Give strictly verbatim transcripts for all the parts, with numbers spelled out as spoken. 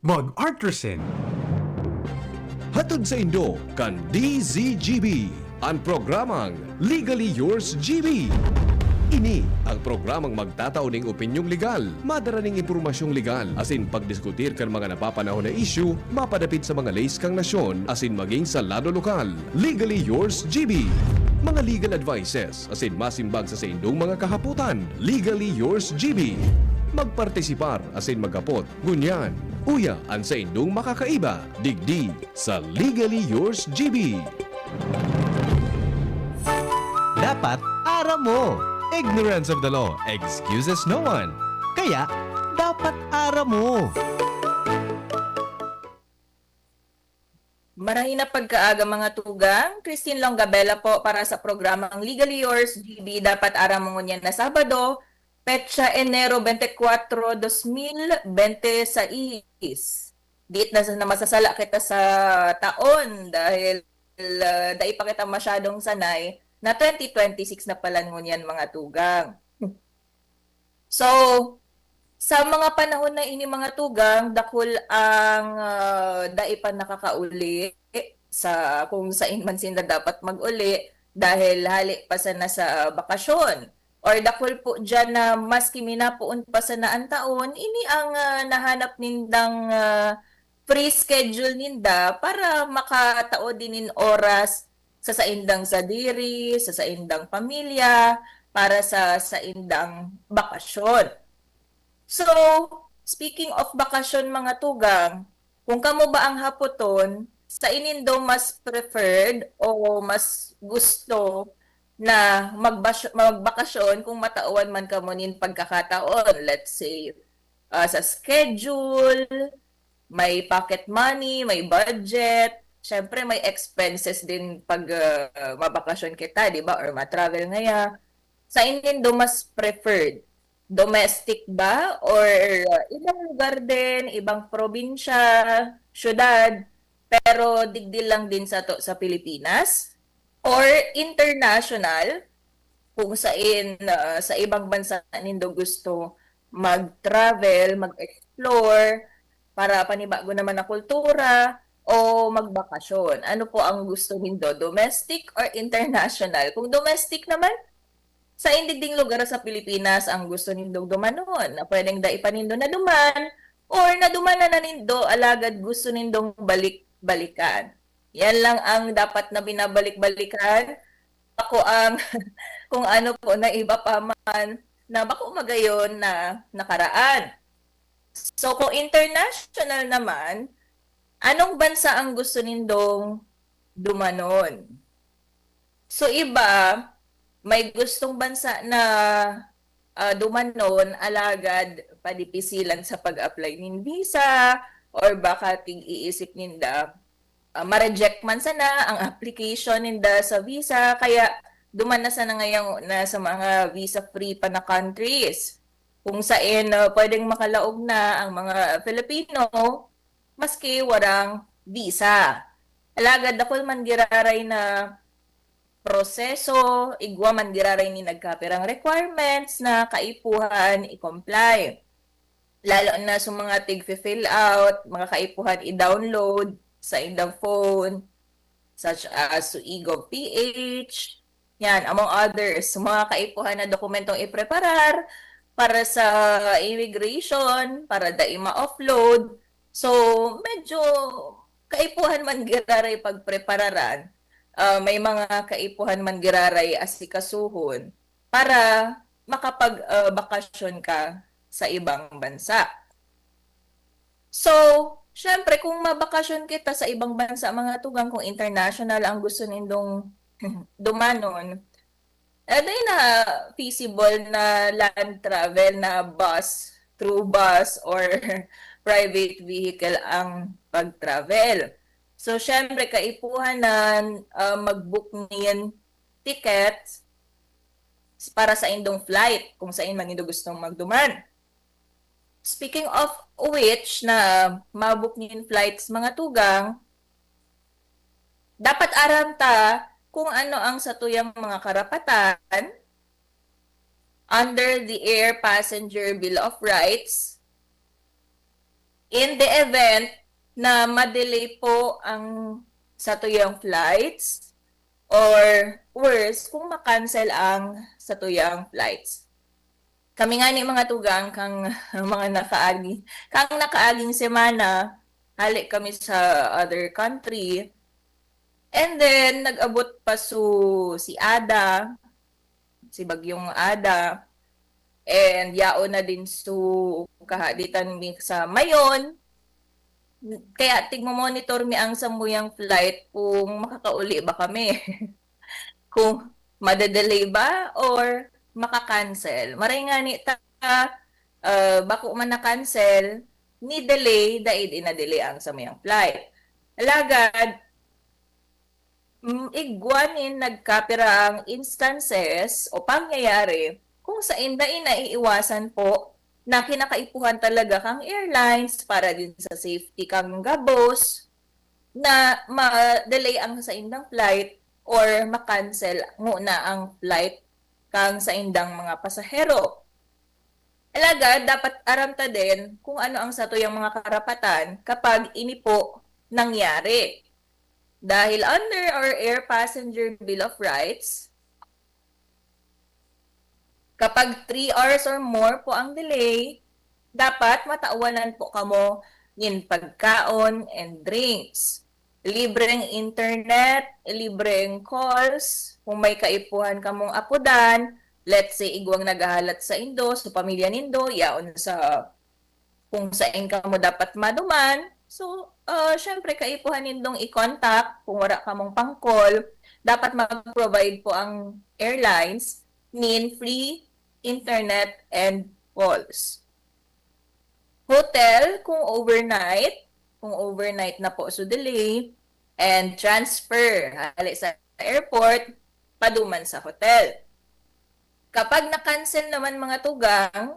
Mag-Artresin. Hatod saindo kan D Z G B, an programang Legally Yours G B. Ini ang programang magtatao ning opinyong legal, madara ning impormasyong legal, asin pagdiskutir kan mga napapanahon na isyu mapadapit sa mga leis kan nasyon asin maging sa lado lokal. Legally Yours G B. Mga legal advices asin masimbag sa saindong mga kahapotan. Legally Yours G B. Magpartisipar asin maghapot. Ngunyan, uya an saindong makakaiba, digdi sa Legally Yours G B. Dapat aram mo! Ignorance of the law excuses no one. Kaya, dapat aram mo! Marahay na pagkaaga, mga tugang. Christine Longabella po para sa programang Legally Yours, G B, dapat aram mo ngunyan na Sabado, petsa Enero twenty-four, twenty twenty-six. Diit na sa na masasala kita sa taon dahil uh, dai pa kita masyadong sanay na twenty twenty-six na pala ngunyan, mga tugang. So, sa mga panahon na ini, mga tugang, dakul ang uh, dai pa nakakauli sa kung sain man sinda dapat mag-uli dahil hali pa sana sa bakasyon. Or dakul po dyan na maski minapoon pa sana ang taon, ini ang uh, nahanap nindang uh, free schedule ninda para makatao din nin oras sa saindang sadiri, sa saindang pamilya, para sa saindang bakasyon. So, speaking of bakasyon, mga tugang, kung kamo ba ang hapoton, sain nindo mas preferred o mas gusto na magbasyo- magbakasyon kung matawan man kamo nin pagkakataon? Let's say, ah, sa schedule, may pocket money, may budget. Siyempre, may expenses din pag ah, mabakasyon kita, di ba? Or ma-travel ngaya. Sain nindo mas preferred? Domestic ba? Or uh, ibang lugar din, ibang probinsya, syudad, pero digdi lang din sato sa Pilipinas? Or international, kung sain uh, sa ibang bansa nindo gusto mag-travel, mag-explore, para panibago naman na kultura, o magbakasyon? Ano po ang gusto nindo? Domestic or international? Kung domestic naman, sain digding lugar sa Pilipinas ang gusto nindong dumanon na pwedeng dai pa nindo naduman or naduman na na nindo alagad gusto nindong balik-balikan? Yan lang ang dapat na binabalik-balikan. Ako ang kung ano po na iba pa man na bako magayon na nakaraan. So kung international naman, anong bansa ang gusto nindong dumanon? So iba, may gustong bansa na ah, dumanon alagad padipisilan sa pag-apply nin visa or baka tig-iisip ninda ah, ma-reject man sana ang application ninda sa visa kaya duman na sana ngayon na sa mga visa-free pa na countries kung sain uh, pwedeng makalaog na ang mga Filipino maski warang visa. Alagad dakul man giraray na proseso, igwa man giraray ni nagkapirang requirements na kaipuhan i-comply. Lalo na sa mga tig-fill out, mga kaipuhan i-download sa indang phone, such as sa eGov P H, yan, among others, mga kaipuhan na dokumentong ipreparar para sa immigration, para dai ma-offload. So, medyo kaipuhan man giraray pagprepararan, ah, may mga kaipuhan man giraray asikasuhon para makapagbakasyon ka sa ibang bansa. So, syempre, kung mabakasyon kita sa ibang bansa, mga tugang, kung international ang gusto nindong dumanon, eh, dai na feasible na land travel, na bus, through bus or private vehicle ang pag-travel. So, syempre, kaipuhan na ah, mag-book nin tickets para sa indong flight kung sain man nindo gustong magduman. Speaking of which, na mabook nin flights, mga tugang, dapat aram ta kung ano ang satuyang mga karapatan under the Air Passenger Bill of Rights. In the event na ma-delay po ang satuyang flights, or worse, kung ma-cancel ang satuyang flights. Kami nga ni mga tugang kang mga nakaagi, kang nakaaging semana, hali kami sa other country. And then, nag-abot pa su si Ada, si Bagyong Ada. And yaon na din su kahaditan mi sa Mayon. Kaya tigmo-monitor mi ang samuyang flight kung makakauli ba kami. Kung madedelay ba or maka-cancel. Maray ngani ta, ah, bako man na-cancel, ni-delay, dai di na-delay ang samuyang flight. Alagad, mm, igwa nin nagkapirang instances o pangyayari kung sain dai naiiwasan po na kinakaipuhan talaga kang airlines para din sa safety kang gabos na ma-delay ang saindang flight or ma-cancel ngona ang flight kang saindang mga pasahero. Alagad, dapat aram ta din kung ano ang satuyang mga karapatan kapag ini po nangyari. Dahil under our Air Passenger Bill of Rights, kapag three hours or more po ang delay, dapat matawanan po kamo nin pagkaon and drinks. Libreng internet, libreng calls, kung may kaipuhan kamong apodan, let's say, igwang naghahalat saindo, sa pamilya nindo, yaon sa kung sain kamo dapat maduman. So, ah, syempre, kaipuhan nindong i-contact kung wara kamong pang-call. Dapat mag-provide po ang airlines nin free internet and calls. Hotel, kung overnight, kung overnight na po su delay, and transfer hale sa airport, paduman sa hotel. Kapag na-cancel naman, mga tugang,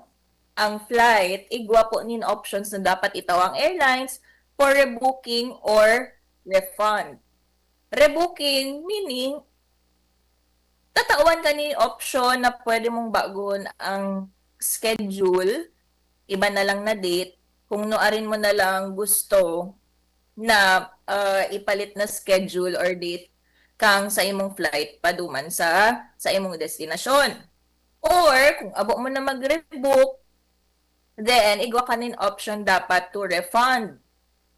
ang flight, igwa po nin options na dapat itao ang airlines for rebooking or refund. Rebooking, meaning, tatawan ka ni option na pwede mong bagon ang schedule, iba na lang na date, kung nuarin mo na lang gusto na, ah, ipalit na schedule or date kang sa imong flight paduman sa, sa imong destinasyon. Or kung abo mo na mag-rebook, then igwa ka nin option dapat to refund.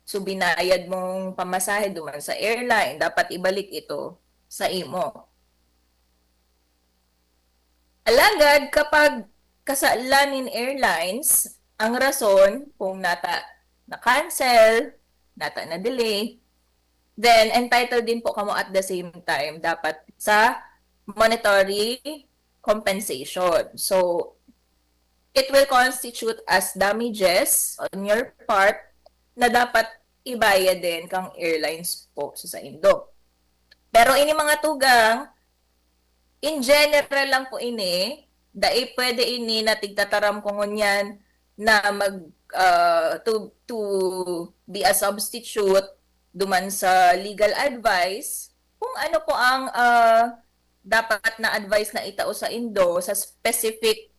So, binayad mong pamasahe duman sa airline, dapat ibalik ito sa imo. Alagad kapag kasalan nin airlines, ang rason kung nata na-cancel, nata na-delay, then entitled din po kamo at the same time dapat sa monetary compensation. So, it will constitute as damages on your part na dapat ibayad din kang airlines po sa saindo. Pero ini, mga tugang, in general lang po ini, dai pwede ini na tigtataram ko ngunyan na mag, ah, to, to be a substitute duman sa legal advice. Kung ano po ang, ah, dapat na advice na itao saindo sa specific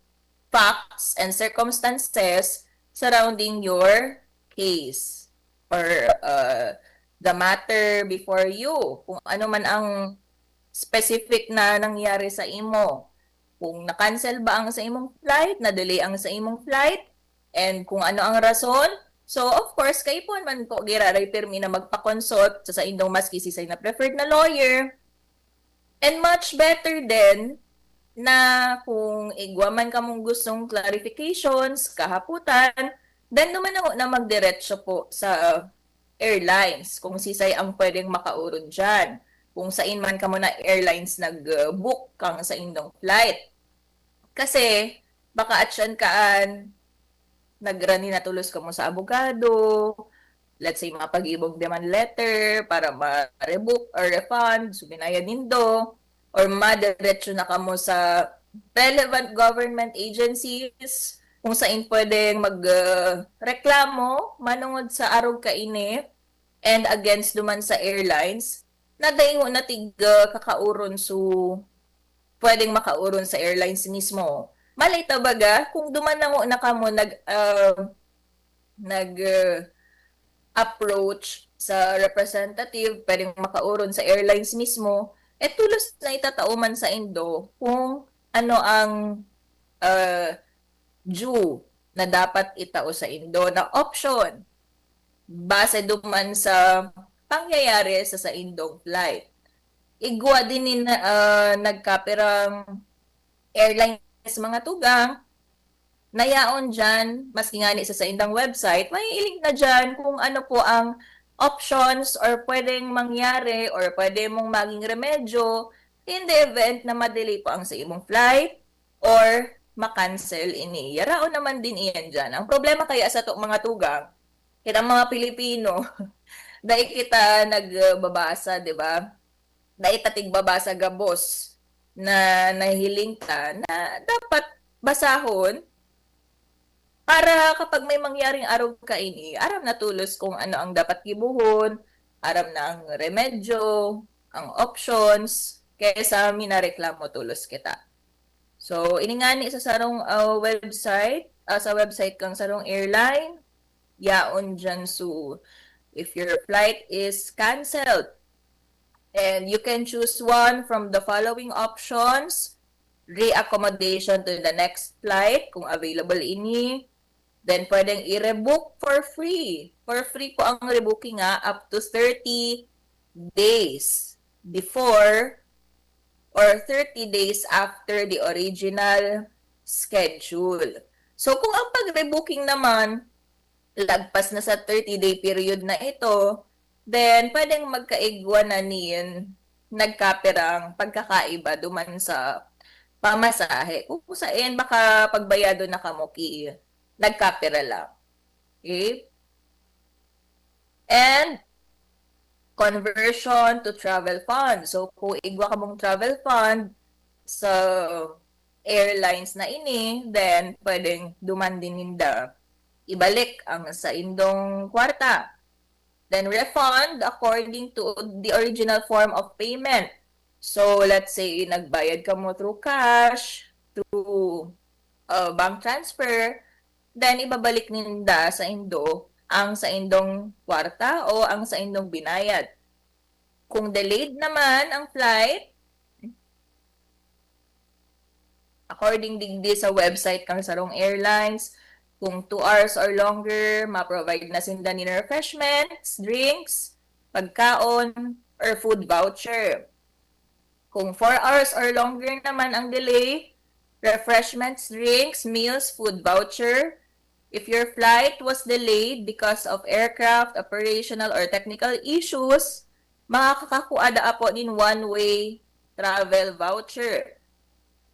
facts and circumstances surrounding your case or, uh, the matter before you. Kung ano man ang specific na nangyari sa imo. Kung na-cancel ba ang sa imong flight, na-delay ang sa imong flight, and kung ano ang rason. So, of course, kaipuhan man po giraray pirmi na magpa-consult sa saindong mas kisisay na preferred na lawyer. And much better din na kung igwa man kamong gustong clarifications, kahapotan, then duman na ho na magdiretso po sa airlines kung sisay ang pwedeng makaurod diyan. Kung sain man kamo na airlines nag-book kang saindong flight. Kasi baka atyan kaan nagrani na tolos kamo sa abogado, let's say, mga pag-ibong demand letter para ma-rebook or refund, so binayad nindo, or madiretso na kamo sa relevant government agencies kung sain pwedeng mag, ah, reklamo manungod sa arog kaini and against duman sa airlines na dai ngona tig, ah, kakauron, so pwedeng makauron sa airlines mismo. Malay ta baga, kung duman na ngona kamo nag, ah, nag, ah, approach sa representative, pwedeng makaoron sa airlines mismo, eh, tolos na itatao man saindo kung ano ang, ah, due na dapat itao saindo na option base duman sa pangyayari sa saindong flight. Igwa din ni na, ah, nagkapirang airlines, mga tugang, na yaon diyan, maski ngani sa saindang website, may i-link na diyan kung ano po ang options or pwedeng mangyari or pwede mong maging remedyo in the event na ma-delay po ang sa imong flight or ma-cancel ini. Yaraon naman din iyan diyan. Ang problema kaya sato, mga tugang, kitang mga Pilipino, dai kita nagbabasa, di ba? Dai ta tigbabasa gabos na nahihiling ta na dapat basahon para kapag may mangyaring arog kaini, aram na tolos kung ano ang dapat gibohon, aram na ang remedyo, ang options, kaysa minareklamo tolos kita. So, ini ngani sa sarong, ah, website, ah, sa website kang sarong airline, yaon diyan su, if your flight is canceled, and you can choose one from the following options: reaccommodation to the next flight, kung available ini. Then, pwedeng i-rebook for free. For free po ang rebooking nga, up to thirty days before or thirty days after the original schedule. So, kung ang pag-rebooking naman, lagpas na sa thirty-day period na ito, then pwedeng magkaigwa na nin nagkapirang pagkakaiba duman sa pamasahe. Kung saen, baka pagbayado na kamo ki nagkapira lang. Okay? And conversion to travel fund. So, kung igwa kamong travel fund sa airlines na ini, then pwedeng duman din ninda ibalik ang saindong kwarta. Then refund according to the original form of payment. So, let's say, nagbayad kamo through cash, through, uh, bank transfer, then ibabalik ninda saindo ang saindong kwarta o ang saindong binayad. Kung delayed naman ang flight, according digdi sa website kang sarong airlines, kung two hours or longer, ma-provide na sinda nin refreshments, drinks, pagkaon, or food voucher. Kung four hours or longer naman ang delay, refreshments, drinks, meals, food voucher. If your flight was delayed because of aircraft operational or technical issues, makakakua daa po nin one-way travel voucher.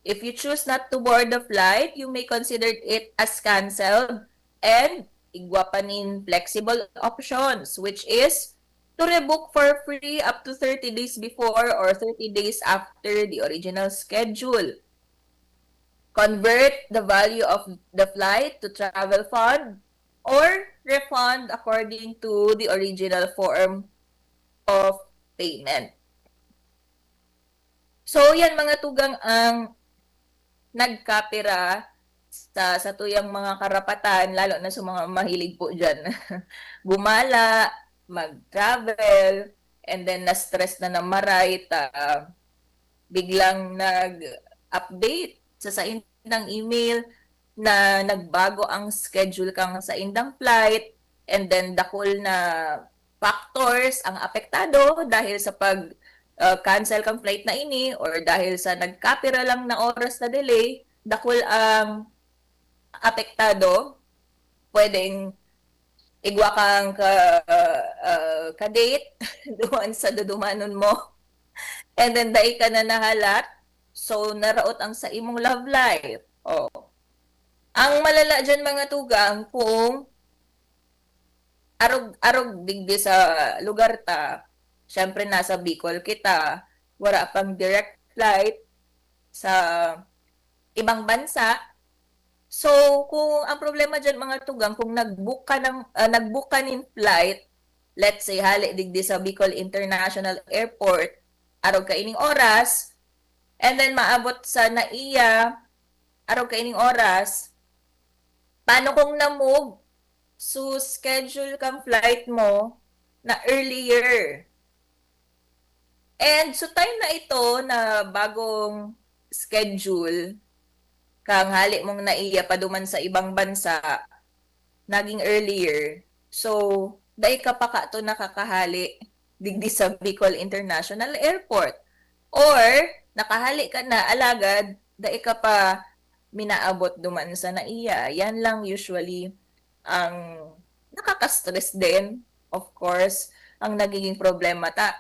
If you choose not to board the flight, you may consider it as canceled, and igwa pa nin flexible options, which is to rebook for free up to thirty days before or thirty days after the original schedule. Convert the value of the flight to travel fund or refund according to the original form of payment. So, yan, mga tugang, ang nagkapira sa satuyang mga karapatan, lalo na sa mga mahilig po diyan gumala, mag-travel, and then na-stress na, na maray ta biglang nag-update sa saindang email na nagbago ang schedule kang saindang flight, and then dakul na factors ang apektado dahil sa pag, ah, cancel kang flight na ini or dahil sa nagkapira lang na oras na delay, dakul ang apektado. Pwedeng igwa kang ka, ah, ka-date duman sa dudumanon mo. And then, dai ka na nahalat. So, naraot ang sa imong love life. Oh. Ang malala diyan, mga tugang, kung arog, arog digdi sa lugar ta, syempre, nasa Bicol kita, wala pang direct flight sa ibang bansa. So, kung ang problema diyan, mga tugang, kung nag-book ka ng, ah, nag-book ka nin flight, let's say, hale digdi sa Bicol International Airport, arog kaining oras, and then maabot sa NAIA, arog kaining oras, paano kung na-move So, schedule kang flight mo na earlier. And so, time na ito na bagong schedule kang hale mong naiya pa duman sa ibang bansa, naging earlier. So, dai ka pa kato nakakahale digdi sa Bicol International Airport. Or, nakahale ka na, alagad, dai ka pa minaabot duman sa naiya. Yan lang usually ang nakaka-stress din, of course, ang nagiging problema ta.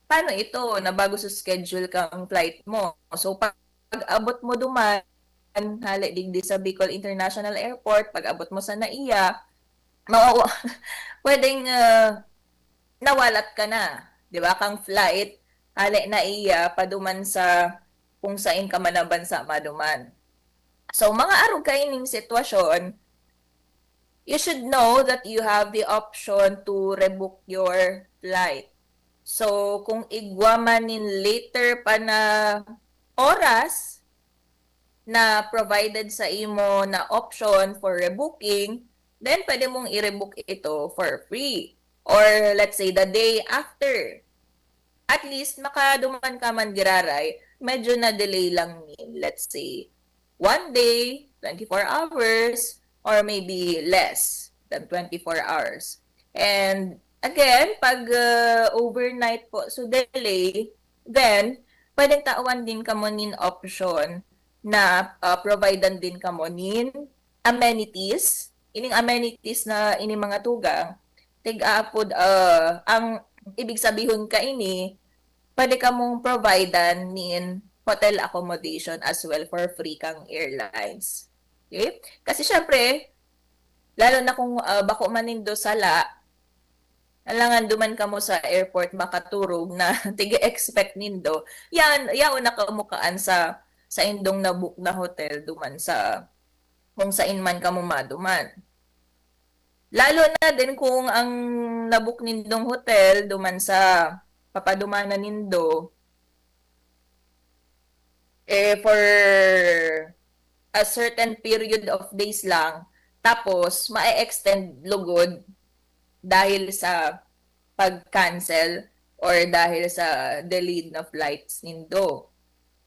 Paano ito na bago sa schedule kang flight mo? So, pag abot mo duman, hale digdi sa Bicol International Airport, pag abot mo sa naiya, mawawa, pwedeng, ah, nawalat ka na, di ba? Kang flight, hale naiya, paduman sa kung sain ka man na bansa maduman. So, mga arog kaining sitwasyon, you should know that you have the option to rebook your flight. So, kung igwa man nin later pa na oras na provided sa imo na option for rebooking, then pwede mong i-rebook ito for free. Or let's say, the day after. At least, makaduman ka man giraray, medyo na-delay lang nin, let's say, one day, twenty-four hours, or maybe less than twenty-four hours. And again, pag, uh, overnight po, so delay, then, pwedeng tawan din kamo nin option na, uh, providean din kamo nin amenities. Ining amenities na ini mga tugang, tig-aapod, ah, ang ibig sabihon kaini, pwede kamong providean nin hotel accommodation as well for free kang airlines. Okay? Kasi syempre, lalo na kung, ah, bako man nindo sala, alangan duman kamo sa airport makaturog na tig-expect nindo. Yan, yaon na kamo kaan sa, sa indong na-book na hotel duman sa kung sain man kamo maduman. Lalo na din kung ang na-book nindong hotel duman sa papadumanan nindo, eh, for a certain period of days lang, tapos ma-extend lugod dahil sa pag-cancel or dahil sa delayed na flights nindo.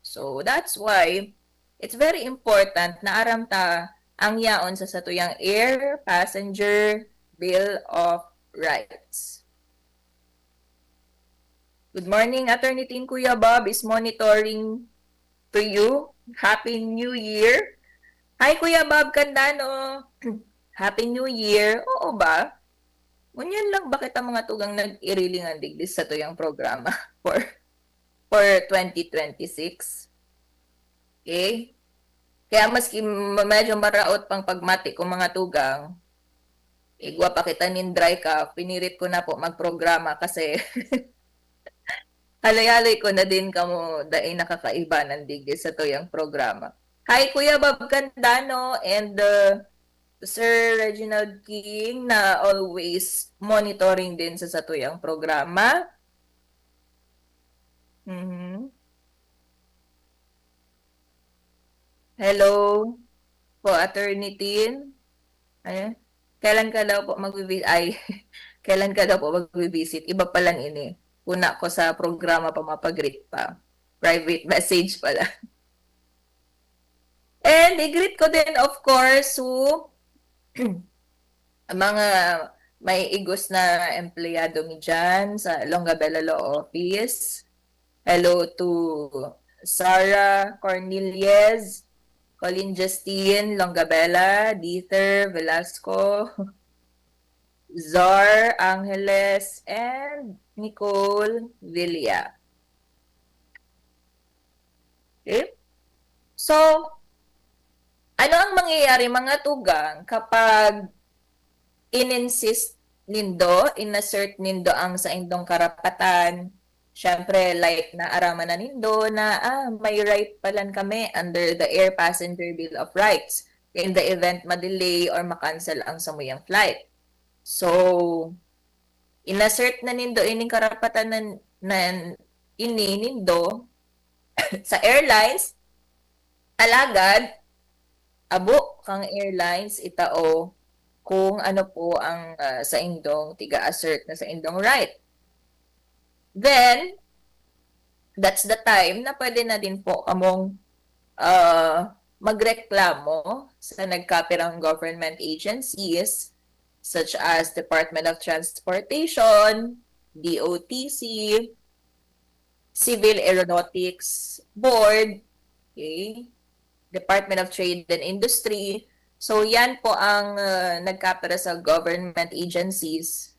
So, that's why it's very important na aram ta ang yaon sa satuyang Air Passenger Bill of Rights. Good morning, Attorney Tin. Kuya Bob is monitoring to you. Happy New Year. Hi, Kuya Bob Candano. Happy New Year. Oo ba? Ngunyan lang, bakit ang mga tugang nag-irilingan digdi sa tuyang programa for, for twenty twenty-six? Okay? Kaya maski ma-, medyo maraot pang pagmati ko, mga tugang, igwa pa kita nin dry cough, pinirit ko na po magprograma kasi haloy-haloy ko na din kamo dai nakakaibanan digdi sa tuyang programa. Hi, Kuya Bob Candano and, uh, Sir Reginald King na always monitoring din sa satuyang programa. Mhm. Hello po, Attorney Tin. Ayan. Kailan ka daw po magbibi-, ay, kailan ka daw po magbi-visit? Iba pa lang ini. Kuna ko sa programa pa, mapag-greet pa. Private message pala. And i-greet ko din, of course, so, ang mga may igos na empleyado mi dyan sa Longabella Law Office. Hello to Sarah Cornelius, Colin Justin, Longabella, Dieter Velasco, Zar Angeles, and Nicole Villa. Okay? So, ano ang mangyayari, mga tugang, kapag in-insist nindo, in-assert nindo ang saindong karapatan? Siyempre, like, naaraman na nindo na, ah, may right palan kami under the Air Passenger Bill of Rights in the event ma-delay or ma-cancel ang samuyang flight. So, in-assert na nindo ining karapatan na, na ini nindo sa airlines, alagad, abo kang airlines itao kung ano po ang, ah, saindong tiga-assert na saindong right. Then, that's the time na pwede na din po kamong, ah, magreklamo sa nagkapirang government agencies such as Department of Transportation, D O T C, Civil Aeronautics Board, okay, Department of Trade and Industry. So, yan po ang, ah, nagkapira sa government agencies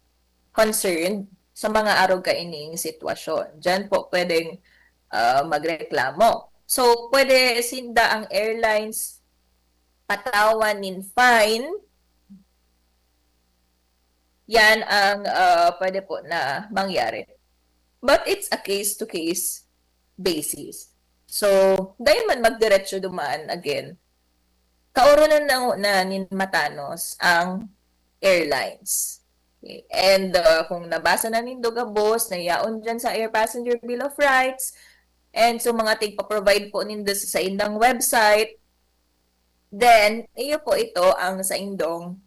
concerned sa mga arog kaining sitwasyon. Diyan po pwedeng, ah, magreklamo. So, pwede sinda ang airlines patawan nin fine. Yan ang, ah, pwede po na mangyari. But it's a case-to-case basis. So, dai man magdiretso duman again, kaoronon na, na nin matanos ang airlines. Okay. And, ah, kung nabasa na nindo gabos na yaon dyan sa Air Passenger Bill of Rights, and so mga tigpa-provide po nindo sa saindang website, then iyo po ito ang saindong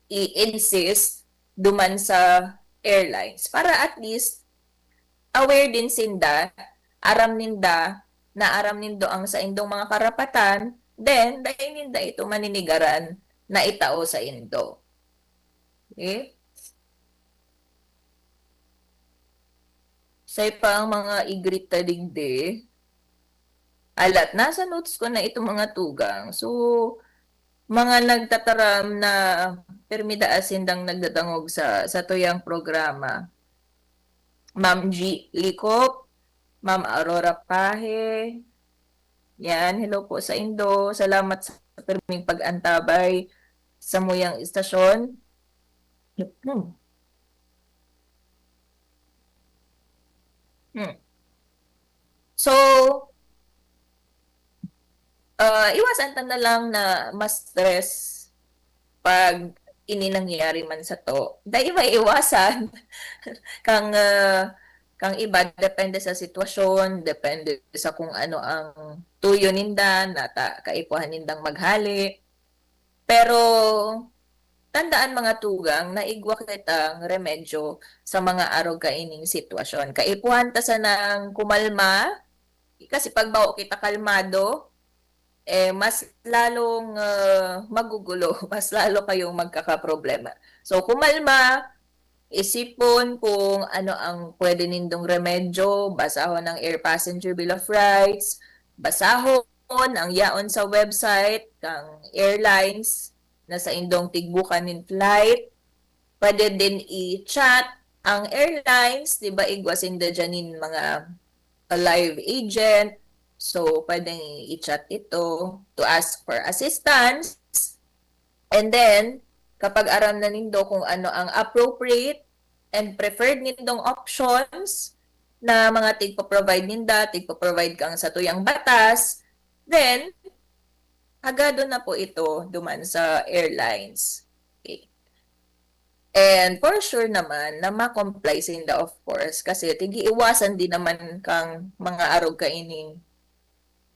i-insist duman sa airlines para at least aware din sinda, aram ninda na aram nindo ang saindong mga karapatan, then dai ninda ito maninigaran na itao saindo. Okay? Say pa ang mga igrit ta digdi. Alat, nasa notes ko na itong mga tugang. So, mga nagtataram na pirmi daa sindang nagdadangog sa, sa tuyang programa. Ma'am G Licop, Ma'am Aurora Pahe. Yan, hello po saindo. Salamat sa pirming pag-antabay sa muyang istasyon. Hmm. Hmm. So, ah, iwasan ta na lang na ma-stress pag ini nangyayari man sato. Dai maiwasan. Kang, ah, kang iba, depende sa sitwasyon, depende sa kung ano ang tuyo ninda, na ta-, kaipuhan nindang maghale. Pero tandaan, mga tugang, na igwa kitang remedyo sa mga arog kaining sitwasyon. Kaipuhan ta sanang kumalma, kasi pag bako kita kalmado, eh, mas lalong, ah, magugulo, mas lalo kayong magkakaproblema. So, kumalma, isipon kung ano ang pwede nindong remedyo, basahon ang Air Passenger Bill of Rights, basahon ang yaon sa website kang airlines na saindong tigbukan nin flight. Pwede din i-chat ang airlines, di ba, igwa sinda dyan nin mga, ah, live agent. So, pwedeng i-chat ito to ask for assistance. And then, kapag aram na nindo kung ano ang appropriate and preferred nindong options na mga tigpa-provide ninda, tigpa-provide kang satuyang batas, then, hagadon na po ito duman sa airlines. Okay. And for sure naman na ma-comply sinda, of course, kasi tig-iiwasan din naman kang mga arog kaining,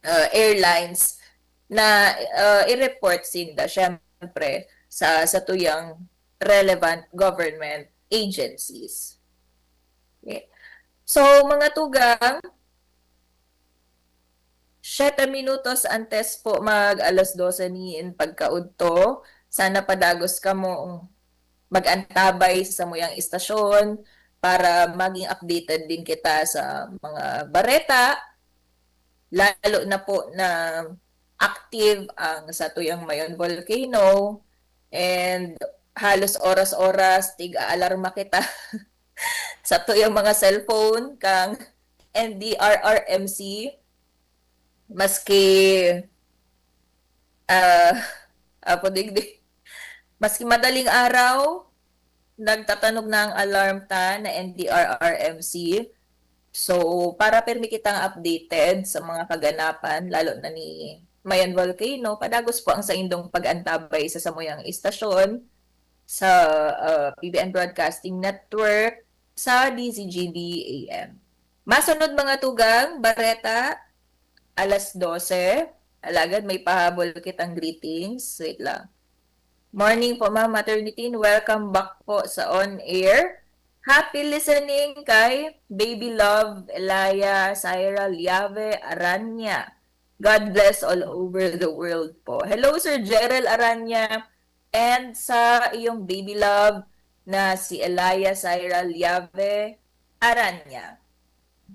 ah, airlines na, ah, i-report sinda, syempre, sa, sa tuyang relevant government agencies. Okay. So, mga tugang, siyete minutos antes po mag alas dose nin pagkaudto, sana padagos kamo mag-antabay sa samuyang istasyon para maging updated din kita sa mga bareta, lalo na po na active ang satuyang Mayon Volcano, and halos oras-oras tig-aalarma kita satuyang mga cellphone kang N D R R M C, maski, ah, apo digdi, maski madaling araw, nagtatanog na ang alarm ta na N D R R M C. So, para pirmi kitang updated sa mga kaganapan, lalo na ni Mayon Volcano, padagos po ang saindong pag-antabay sa samuyang istasyon sa, ah, P B N Broadcasting Network, sa D Z G B A M. Masunod, mga tugang, bareta, alas dose. Alagad may pahabol kitang greetings. Wait lang. Morning po, Ma'am Maternity. Welcome back po sa On Air. Happy listening kay Baby Love, Elia, Syra, Liave, Aranya. God bless all over the world po. Hello, Sir Jerel Aranya. And sa iyong Baby Love na si Elia, Syra, Liave, Aranya.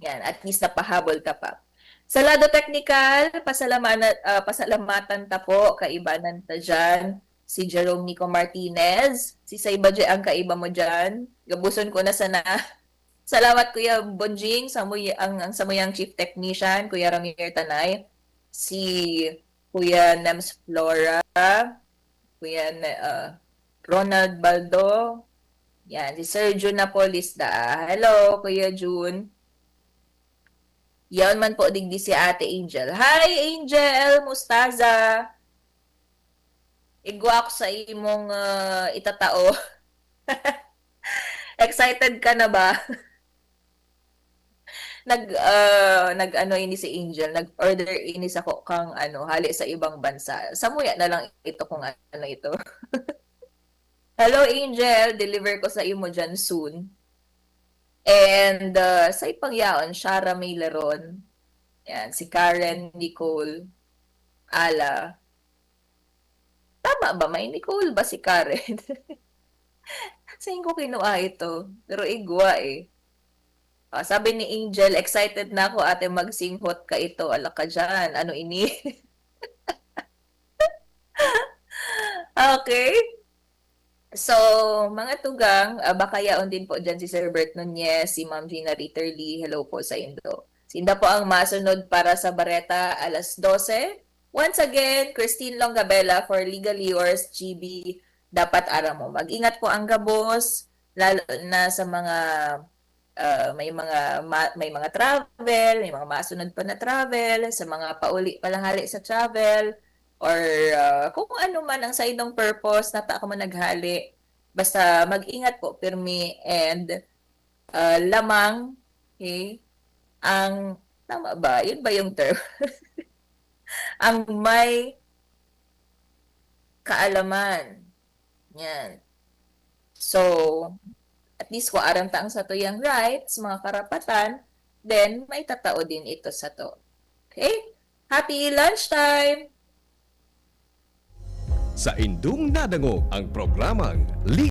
Yan, at least napahabol ka pa. Sa lado teknikal, pasalamana-, ah, pasalamatan ta po, kaibanan ta dyan, si Jerome Nico Martinez. Si Saibaje ang kaiba mo dyan. Gabuson ko na sana. Salamat, Kuya Bonjing, sa muy-, ang, ang samuyang chief technician, Kuya Ramir Tanay, si Kuya Nems Flora, Kuya Ne-, ah, Ronald Baldo, yan, si Sir Jun Napolis da. Hello, Kuya Jun. Yaon man po digdi si Ate Angel. Hi, Angel! Mustaza! Igwa ako sa imong, ah, itatao. Excited ka na ba? Nag, ah, nag-ano ini si Angel, nag-order ini sako kang ano, hali sa ibang bansa. Samuya na lang ito kung ano ito. Hello, Angel. Deliver ko sa imo dyan soon. And, ah, sa ipangyaon, Shara May Leron. Yan, si Karen Nicole Ala. Tama ba? May Nicole ba si Karen? Saan ko kinuha ito? Pero igwa eh. Ah, sabi ni Angel, "Excited na ako, ate, magsinghot ka ito." Ala ka dyan. Ano ini? Okay. So, mga tugang, ah, baka yaon din po dyan si Sir Bert Nunez, si Ma'am Gina Ritterly. Hello po sa indo. Sinda po ang masunod para sa Bareta alas dose. Once again, Christine Longabella for Legally Yours, G B. Dapat aram mo. Mag-ingat po ang gabos, lalo na sa mga, ah, may mga ma-, may mga travel, may mga masunod pa na travel, sa mga pauli pa lang hali sa travel, or, ah, kung ano man ang saindong purpose, nata ka man naghali, basta mag-ingat po, pirmi, and, ah, lamang, okay? Ang, tama ba? Yun ba yung term? Ang may kaalaman. Yan. So, at least kung aram ta ang satuyang rights, mga karapatan, then may tatao din ito sato. Okay? Happy lunchtime! Saindong nadangog ang programang